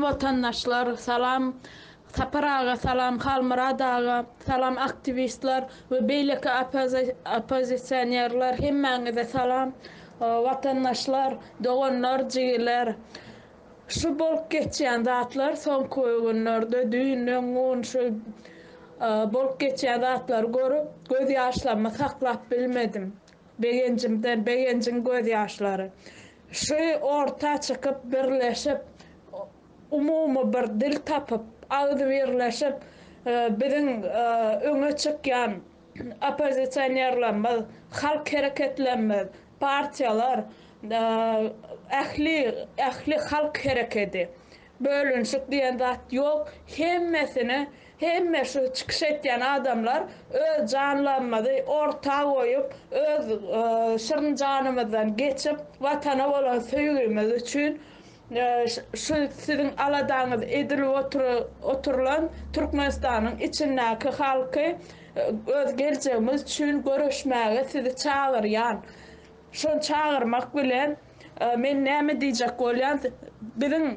Watandaşlar salam Sapar aga salam Halmyrat aga salam aktiwistler we beýleki oppozisionerler hemmäňize salam watandaşlar doganlar jigiler şu bolup geçýän zatlar soňky günlerde düýn öňňun şu bolup geçýän zatlary görüp göz ýaşlarymy saklap bilmedim begenjimden begenjiň göz ýaşlary şu orta çykyp birleşip umumy bir dil tapyp, agzybirleşip, biziň öňe çykýan oppozisionerlerimiz, halk hereketlerimiz, partiýalar, ähli, ähli halk herekedi, bölünişik diýen zat ýok, hemmesini, hemme şu çykyş etýän adamlar öz janlarymyzy orta goýup, öz şirin janymyzdan geçip, Watana bolan söýgimiz üçin Şu siziň aladaňyz edilip oturylan Türkmenistanyň içindäki halky öz geljegimiz üçin göreşmäge sizi çagyrýan. Şony çagyrmak bilen men näme diýjek bolýan, biziň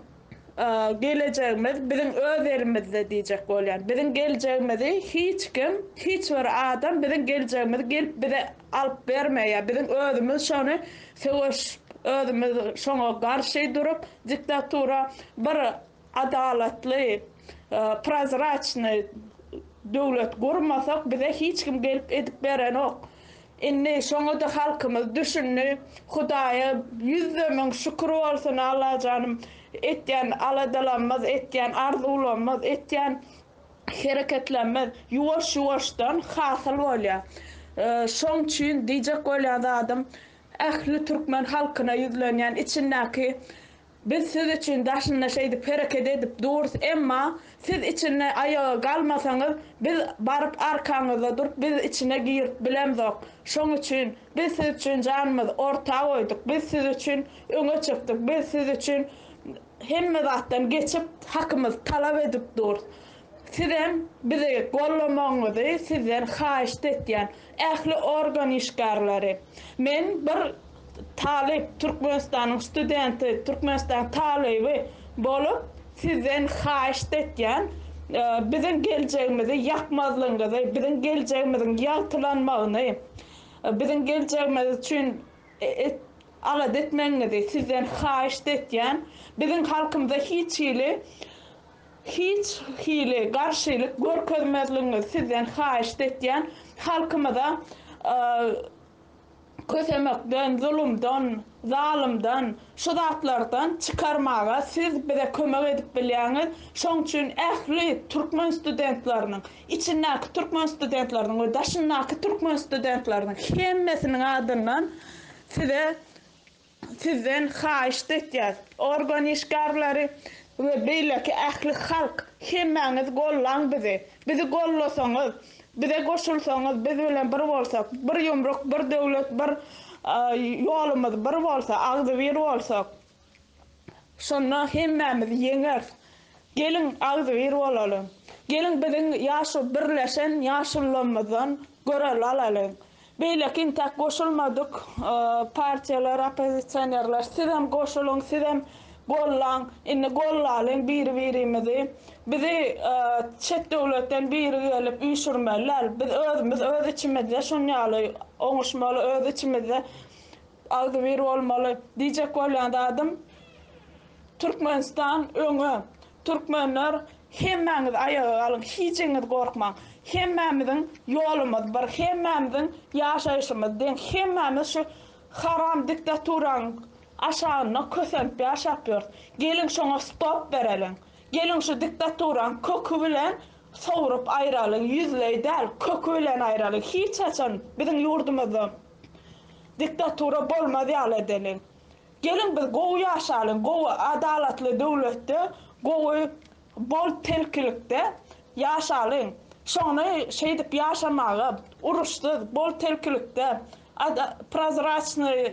gelejegimiz biziň öz elimizde diýjek bolýan. Biziň geljegimizi hiç kim, hiç bir adam biziň geljegimizi gelip bize alyp bermeýär. Biziň özümiz şony söweşip, özümiz şoňa garşy durup, diktatura bir adalatly, prozraçnyý döwlet gurmasak, bize hiç kim gelip edip berenok. Indi şoňa-da halkymyz düşündi. Hudaýa ýüzde müň şükür bolsun, Allajanym, etýän aladalarymyz, etýän arzuwlarymyz, etýän hereketlerimiz ýuwaş-ýuwaşdan hasyl bolýar. Şoň üçin diýjek bolýan zadym, ähli türkmen halkyna ýüzlenýän, içindäki biz siz üçin daşynda şeýdip hereket edip durus, emma siz içinde aýaga galmasaňyz, biz baryp arkaňyzda durup biz içine girip bilemzok. Şoň üçin biz siz üçin janymyzy orta goýduk, biz siz üçin öňe çykdyk, biz siz üçin Hemme zatdan geçip hakymyzy talap edip durus. Sizem bizi gollamagyňyzy sizden haýyşt etýän. Ähli organ işgärleri. Men bir talyp, Türkmenistanyň studenti, Türkmenistanyň talyby bolup sizden haýyşt etýän, biziň geljegimizi ýakmazlygyňyzy, biziň geljegimiziň ýagtylanmagyny, biziň geljegimiz üçin Alada etmegiňizi sizden haýyşt etýän. Biziň halkymyza hiç hili hiç hili garşylyk görkezmezligiňizi sizden haýyşt etýän. Halkymyza kösemekden, zulumdan, zalymdan, şu zatlardan çykarmaga siz bize kömek edip bilýäňiz. Şoň üçin ähli türkmen studentleriniň, içindäki türkmen studentleriniň we daşyndaky türkmen studentleriniň hemmesiniň adyndan Size sizden haýyşt etýäs, organ işgärleri we beýleki ähli halk, hemmäňiz gollaň bizi. Bizi gollasaňyz, bize goşulsaňyz, biz bilen bir bolsak, bir ýumruk, bir döwlet, bir ýolumyz bir bolsa, agzybir bolsak, Şonda hemmämiz ýeňeris. Geliň, agzybir bolalyň. Geliň, biziň ýaşul birleşen ýaşulularymyzdan görelde alalyň. Beýleki intäk goşulmadyk partiýalar, oppozisionerler, sizem goşulyň, sizem gollaň. Indi gollalyň biri-birimizi. Bizi çet döwletden biri gelip üýşürmeli däl. Biz özümiz öz içimizde şun ýaly oňuşmaly, öz içimizde Agzybir bolmaly. Diýjek bolýan zadym Türkmenistan öňe. Türkmenler hemmäňiz aýaga galyň hijiňiz gorkmaň. Hemmämiziň ýolumyz bir hemmämiziň ýaşaýşymyz deň hemmämiz şu haram diktaturaň aşagynda kösenip ýaşap ýörüs. Geliň şoňa stop bereliň. Geliň şu diktaturaň köki bilen sowrup aýralyň ýüzleý däl köki bilen aýralyň hiç haçan biziň ýurdumyzda Diktatura bolmaz ýaly edeliň. Geliň biz gowy ýaşalyň, gowy adalatly döwletde, gowy bol telkilikde ýaşalyň. Şony şeýdip ýaşamaga, uruşsyz, bol telkilikde, prozraçnyý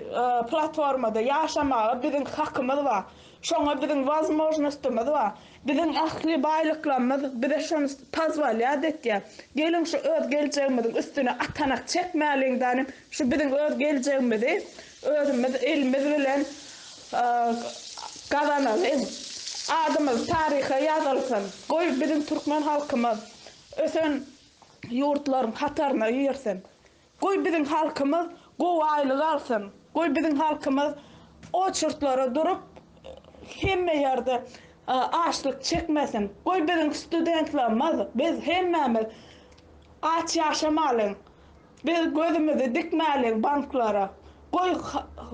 platformada ýaşamaga biziň hakymyz bar. Şoňa biziň wazmožnostymyz bar. Biziň ähli baýlyklarymyz bize şony pozwolýat etýär. Geliň şu öz geljegimiziň üstüne atanak çekmäliň danym, şu biziň öz geljegimizi özümiz elimiz bilen gazanalyň. Adymyz taryha ýazylsyn. Goý, biziň türkmen halkymyz ösen ýurtlaryň hataryna girsin. Goý, biziň halkymyz gowy aýlyk alsyn. Goý, biziň halkymyz oçurtlara durup, hemme ýerde açlyk çekmesin. Goý, biziň studentlerimiz, biz hemmämiz aç ýaşamalyň. Biz gözümizi dikmäliň banklara. Goý,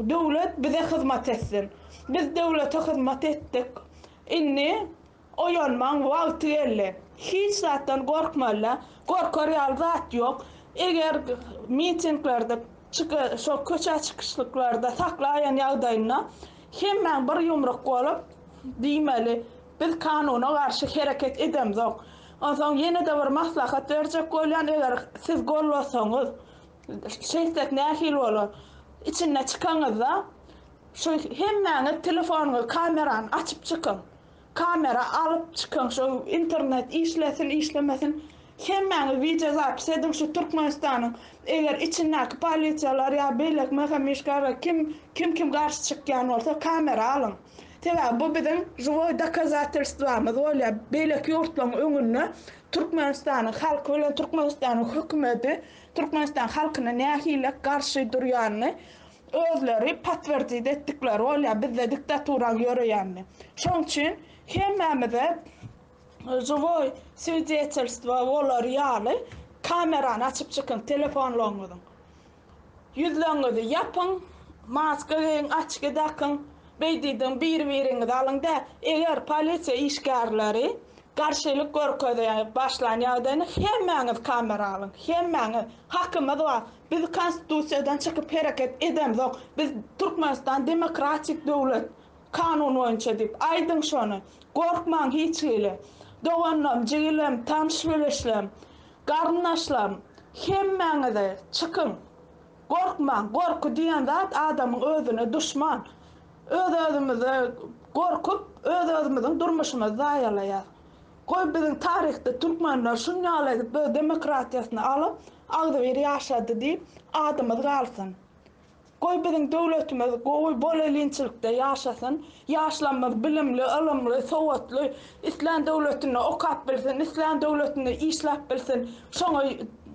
döwlet bize hyzmat etsin. Biz döwlete hyzmat etdik. Indi oýanmaň wagty geldi. Hiç zatdan gorkmalyda. Gorkar ýaly zat ýok. Eger mitinglerde, şo köçä çykyşlyklarda saklaýan ýagdaýynda hemmäň bir ýumruk bolup diýmeli, Biz kanuna garşy hereket edemzok. Onsoň ýene-de bir maslahat berjek bolýan, eger siz gollasaňyz, şeýtsek nähili bolar? Içinde çykaňyzda, şu hemmäňiz telefonyňyzy, kamerany açyp çykyň. Kamera alyp çykyň, şu internet işlesin, işlemesin, hemmäňiz wideo zapis ediň şu Türkmenistanyň eger içindäki polisiýalar ýa beýleki MHM işgärler kim kim kim garşy çykýan bolsa kamera alyň. Sebäbi bu biziň žiwoý dokazatelstwamyz bolýar. Beýleki ýurtlaryň öňünde Türkmenistanyň halky bilen Türkmenistanyň hökümeti Türkmenistan halkyna nähili garşy durýanyny özleri potwerdit etdikleri bolýar bizde diktaturaň ýöreýänini. Şoň üçin hemmämize žiwoý swidetelstwo bolar ýaly kamerany açyp çykyň telefonlaryňyzyň. Ýüzleriňizi ýapyň, maska geýiň, açki dakyň, beý diýdiň bir-biriňizi alyň dä. Eger polisiýa işgärleri garşylyk görkezä başlan ýagdaýynda hemmäňiz kamera alyň, hemmäňiz. Hakymyz bar. Biz konstitusiýadan çykyp hereket edemzok. Biz Türkmenistan demokratik döwlet, kanun boýunça diýip aýdyň şony. Gorkmaň hiç hili. Doganlarym, jigilem, tanyş-bilişlem. Garyndaşlarym, hemmäňize çykyň! Gorkmaň, gorky diýen zat adamyň özüne duşman. Öz-özümize gorkup, öz-özümiziň durmuşymyzy zaýalaýas. Goý biziň taryhda türkmenler şunýaly edip öz demokratiýasyny alyp, agzybir ýaşady diýip, adymyz galsyn. Goý biziň döwletimiz gowy bolelinçilikde ýaşasyn, ýaşlarymyz bilimli, ylymly, sowatly, islän döwletinde okap bilsin, islän döwletinde işläp bilsin, şoňa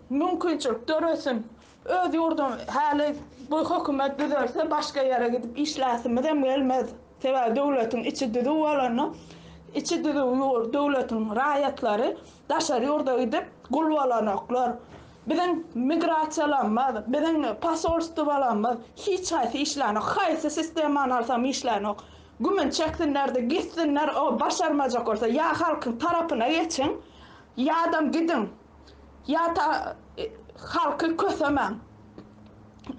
mümkinçilik döresin. Öz ýurdum häli bu hökümet düzelse başga ýere gidip işläsimizem gelmez. Sebäbi döwletiň içi düzüw bolanda, içi düzüw ýurt döwletiň raýatlary daşary ýurda gidip gul bolanoklar. Biziň migrasiýalarymyz, biziň posolstwolarymyz hiç haýsy işlänok. Haýsy sistemany alsam işlänok. Gümün çeksinler-de gitsinler, o başarmajak bolsa ýa halkyň tarapyna geçiň, ýadam gidiň. Ýa ta halky kösemäň.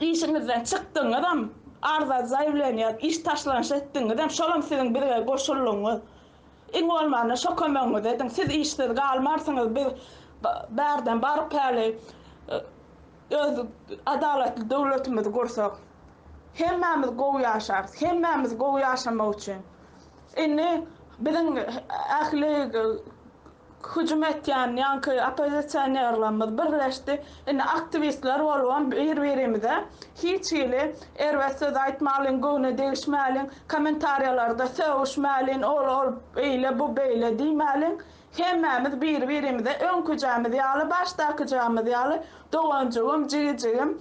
Işiňizden çykdyňyzam, arza zaýawleniýa, iş taşlanyş etdiňizem, şolam siziň bizge goşuldygyňyz. Iň bolmanda şo kömegiňizi ediň. Siz işsiz galmarsyňyz, biz bärden baryp häli öz adalatly döwletimizi gursak. Hemmämiz gowy ýaşarys. Hemmämiz gowy ýaşamak üçin. Indi biziň ähli Hüjüm etýän ýaňky oppozisionerlerimiz birleşdi. Indi aktiwistler bolubam bir-birimize hiç hili erbet söz aýtmalyň, göwne degişmäliň, kommentariýalarda sögüşmäliň, ol ol beýle, bu beýle diýmäliň. Hemmämiz bir-birimize öňküjämiz ýaly, başdakyjamyz ýaly doganjygym, jigijigim.